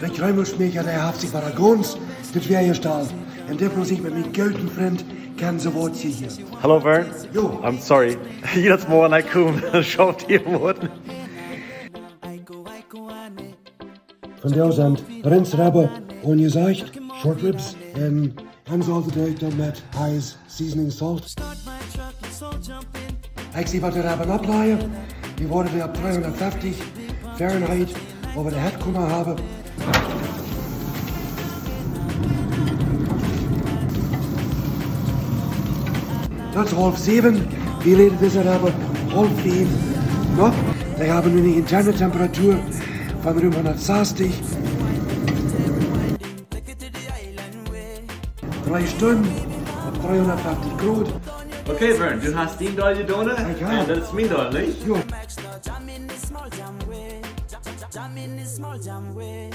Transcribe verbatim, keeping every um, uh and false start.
De Kjreemelschmäakja, dee haft sikj wada gaunz daut Wada jestalt. Un dit mott ekj met mienen gooden Frint Ken Sawatje hia. Hello, Vern. Jo. I'm sorry. Jedes Mol wan ekj kom, schauft hia waut. Vondoag sent Rindsrebbe, aunjesajcht, short ribs, un aunjesaut dan met Heinz Seasoning Salt. Ekj sie waut de Rebbe opplajen. Wie woaren dee opp tweehundatfeftich Fahrenheit äwa de Hett komen haben. Daut es haulf säwen. Wie läden dise Rebbe haulf fiew. No, dee haben nu eene interne Temperatua von rom hundatsastich. Dree Stunden opp dreehundatfeftich Grod. Okay, Vern, du hast dien Deel jedonen. Ja. Un daut es mien Deel, nich? Jo. Jam in the small jam way. Jam, jam, jam in the small jam way.